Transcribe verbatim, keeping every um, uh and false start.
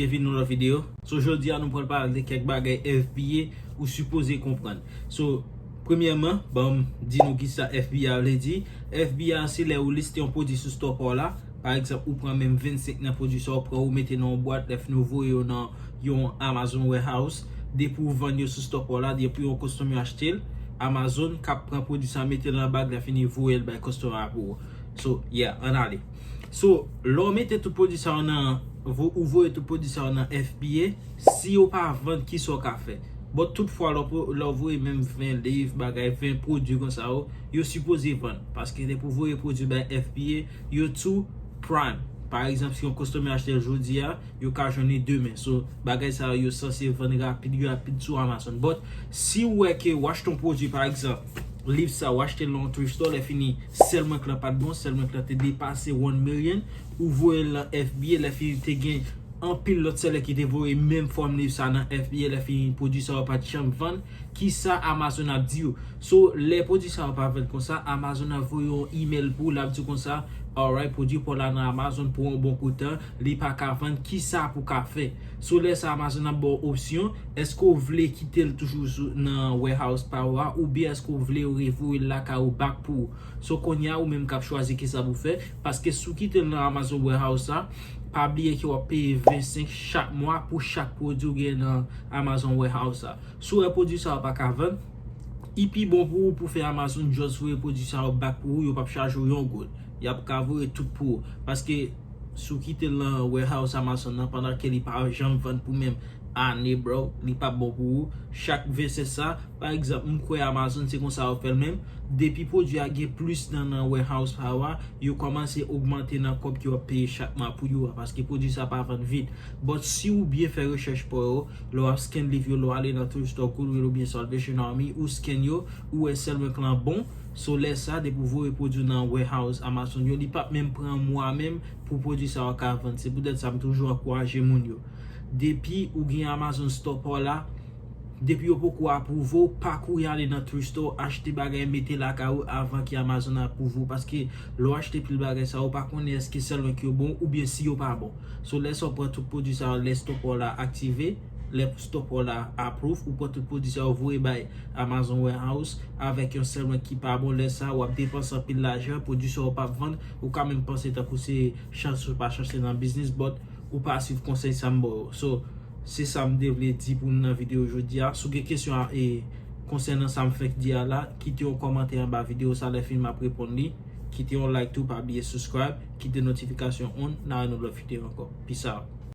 Byenvini nan lòt videyo. So, jodi a nou pral pale de kèk bagay F B A ou sipoze konprann. So, premyèman, ban m di nou ki sa F B A vle di. F B A se lè ou liste yon pwodui sou StockPower la. Pa egzanp, ou pran menm vennsenk nan pwodui sa, ou pran, ou mete nan yon bwat, lè fini ou voye yo nan yon Amazon Warehouse. Depi ou vann yo sou StockPower la, depi yon customer achte l, Amazon k ap pran pwodui sa, mete l nan bag, lè fini voye l bay customer a pou ou. So, yeah, ann ale. So, lè w mete tout pwodui sa yo nan, vo-, ou voye tout pwodui sa yo nan F B A, si yo pa vann, kisa w ka fè? But toutfwa, lè w po-, lè w voye menm ven liv, bagay, ven pwodui konsa yo, yo sipoze vann. Paske depi w voye pwodui bay F B A, yo tou prime. Pa egzanp, si yon customer achte l jodi a, yo ka jwenn li demen. So, bagay sa yo, yo sanse vann rapid, yo rapid sou Amazon. But, si w wè ke w achte yon pwodui, pa egzanp, liv sa, w achte l nan yon thrift store, lè fini, sèl mwen k lan pa t bon, sèl mwen k lan te depase one million, ou voye l nan F B A, lè fini, te gen anpil lòt sèlè ki te voye menm fòm liv sa nan F B A, lè fini, pwodui sa yo pa t janm vann, kisa Amazon ap di yo? So, lè pwodui sa yo pa vann konsa, Amazon ap voye yon email pou w, l ap di w konsa, alright, pwodui pa w la nan Amazon pou yon bon kou tan, li pa ka vann, kisa pou w ka fè? So, lè sa, Amazon ap ba w opsyon, èske w vle kite l toujou sou, nan warehouse pa w a, oubyen èske w vle yo revoye l lakay ou back pou ou? So, kounye a, ou menm k ap chwazi kisa pou w fè, paske si w kite l nan Amazon Warehouse la, pa bliye ke w ap peye vennsenk chak mwa pou chak pwodui w gen nan Amazon Warehouse la. Si w wè pwodui sa yo pa ka vann, li pi bon pou ou pou fè Amazon just voye pwodui sa yo back pou ou, yo p ap chaje w yon goud. Y ap ka voye tout pou ou. Paske si w kite l nan warehouse Amazon nan pandan ke li pa janm vann pou menm ane, bro, li p ap bon pou ou. Chak vennsenk sa, pa egzanp, m kwè Amazon se konsa yo fè l menm. Depi pwodui a gen plis nan, nan warehouse pa w a, yo kòmanse ogmante nan kòb ke w ap peye chak mwa pou yo a, paske pwodui sa pa vann vit. But si w byen fè rechèch pa w yo, lè w ap scan liv yo, lè w ale nan thrift store Goodwill oubyen Salvation Army, ou scan yo, ou wè sèl mwen k lan bon. So, lè sa, depi w voye pwodui w nan warehouse Amazon yo, li p ap menm pran mwa menm pou pwodui sa yo ka vann. Se poutèt sa m toujou ankouraje moun yo. Depi ou gen Amazon Store pa w la, depi yo poko apwouve w, pa kouri ale nan thrift store, achte bagay, mete lakay ou avan ke Amazon apwouve w. Paske lè w achte pil bagay sa, ou pa konnen èske sèl mwen ki yo bon oubyen si yo pa bon. So, lè sa w pran tout pwodui sa yo, lè store pa w la aktive, lè store pa w la apwouve, ou pran tout pwodui sa yo, voye bay Amazon Warehouse avèk yon sèl mwen ki pa bon. Lè sa, w ap depanse anpil lajan, pwodui sa yo p ap vann, ou ka menm panse tankou se chans ou pa chans nan biznis, but ou pa swiv konsèy sa m ba w yo. So, se sa m te vle di pou nou nan videyo jodi a. Si w gen kesyon a, e, konsènan sa m fenk di a la, kite yon kòmantè anba videyo sa, lè fini m ap reponn li. Kite yon like tou, pa bliye subscribe, kite notifikasyon on, n a wè nou lòt videyo ankò. Peace out.